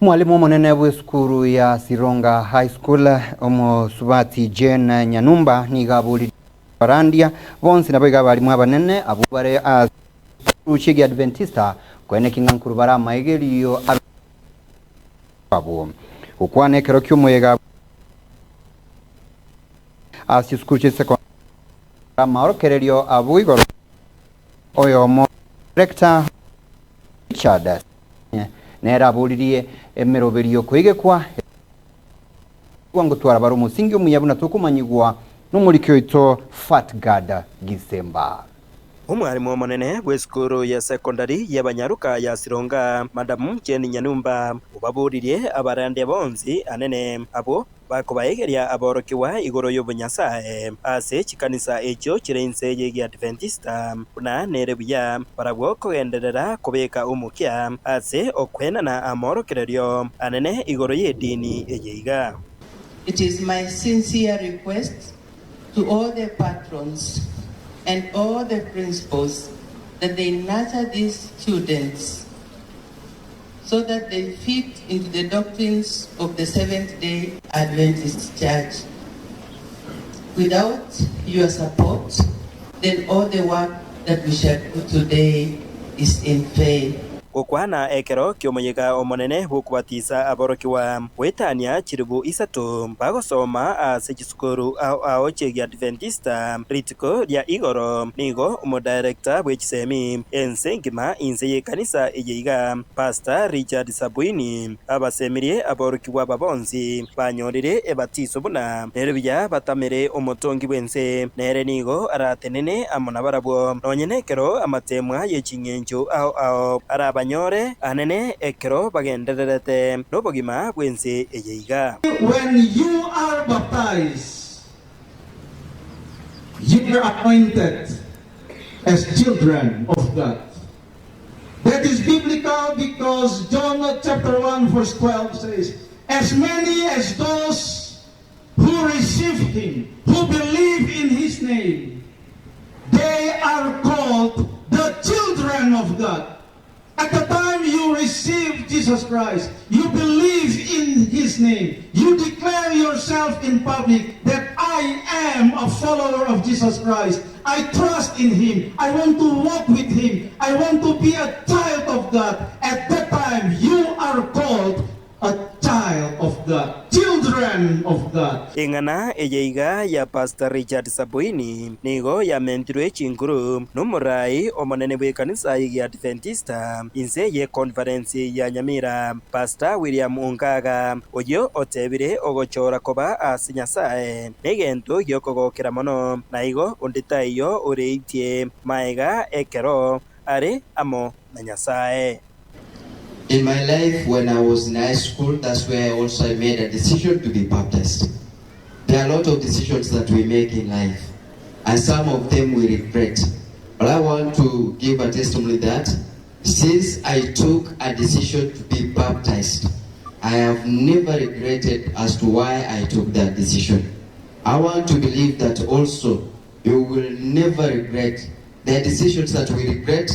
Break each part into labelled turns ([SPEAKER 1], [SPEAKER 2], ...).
[SPEAKER 1] Omwalimu omonene bw'esukuru ya Sironga High School, omosubati Jane Nyanumba nigo aboririe abarandia bonsi naboigo abalimu abanene abwo bare ase chisukuru chi'Egiadventista koeneki ng'a nkuru bare amaegerio abe abwo. Gokwana ekero ki'omoyega ase chisukuru chi'esekondari amaorokererio abwo igoro oyomo Rector Richard Nere aboririe emeroberio koigekwa ngotwara bare omosingi omuya buna tokomanyigwa nomoriki oito Fatgard Gisemba.
[SPEAKER 2] Omwalimu omonene bw'esukuru ya sekondari y'abanyaroka ya Sironga, Madam Jane Nyanumba, obaboririe abarandia bonsi anene abwo Bakobaegeria aborokigwa igoro y'obonyasae ase chikanisa echio chire inse y'Egiadventista, buna nere buya barabwo kogenderera kobeka omokia ase okwenana amorokererio anene igoro y'edini eye iga.
[SPEAKER 3] It is my sincere request to all the patrons and all the principals that they nurture these students so that they fit into the doctrines of the Seventh Day Adventist Church. Without your support, then all the work that we shall do today is in vain.
[SPEAKER 2] Gokwana ekero ki'omoyega omonene bw'okobatisa aborokigwa goetania chilifu isato bagosoma ase chisukuru ao ao chi'Egiadventista rituko ria igoro, nigo omodirector bw'echisemi ense engima inse y'ekanisa eye iga, Pastor Richard Sabwini, abasemirie aborokigwa aba bonsi banyorire ebatiso buna nere buya batamere omotongi bw'ense, nere nigo aratenene amo nabarabwo, nonye nekero amateemwa ye ching'encho ao ao arabanyore anene ekero bagendererete nobogima bw'ense eye iga.
[SPEAKER 4] When you are baptized, you are anointed as children of God. That is biblical because John chapter 1 verse 12 says, As many as those who received him, who believe in his name, they are called the children of God. At the time you receive Jesus Christ, you believe in his name, you declare yourself in public that I am a follower of Jesus Christ. I trust in him. I want to walk with him. I want to be a child of God. At that time, you are called a child of God, children of God.
[SPEAKER 2] Eng'ana eye iga ya Pastor Richard Sabuini nigo yamentirwe chinkuru nomorai omonene bw'ekanisa y'Egiadventista inse ye conference ya Nyamira, Pastor William Ongaga, oyio otebire ogochora koba ase Nyasae negento giokogokera mono, na igo onde taiyo oreitie maega ekero are amo na Nyasae.
[SPEAKER 5] In my life when I was in high school that's where also I made a decision to be baptized. There are a lot of decisions that we make in life and some of them we regret. But I want to give a testimony that since I took a decision to be baptized, I have never regretted as to why I took that decision. I want to believe that also you will never regret. There are decisions that we regret,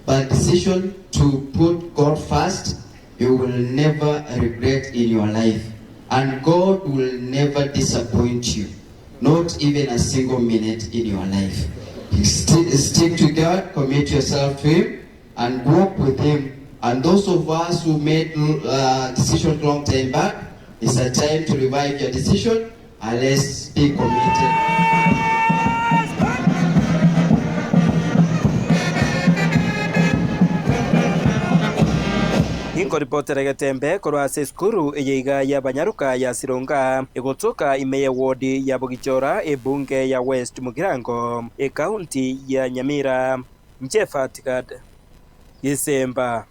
[SPEAKER 5] but decision to put God first, you will never regret in your life. And God will never disappoint you, not even a single minute in your life. Stick to God, commit yourself to Him, and walk with Him. And those of us who made uh, decisions long time back, it's a time to revive your decision and let's be committed.
[SPEAKER 2] Inkoripotera egetembe korwa ase esukuru eye iga y'abanyaroka ya Sironga, egotoka ime y'ewodi ya Bogichora ebunge ya West Mugirango, ekaunti ya Nyamira. Inche Fatgad Gisemba.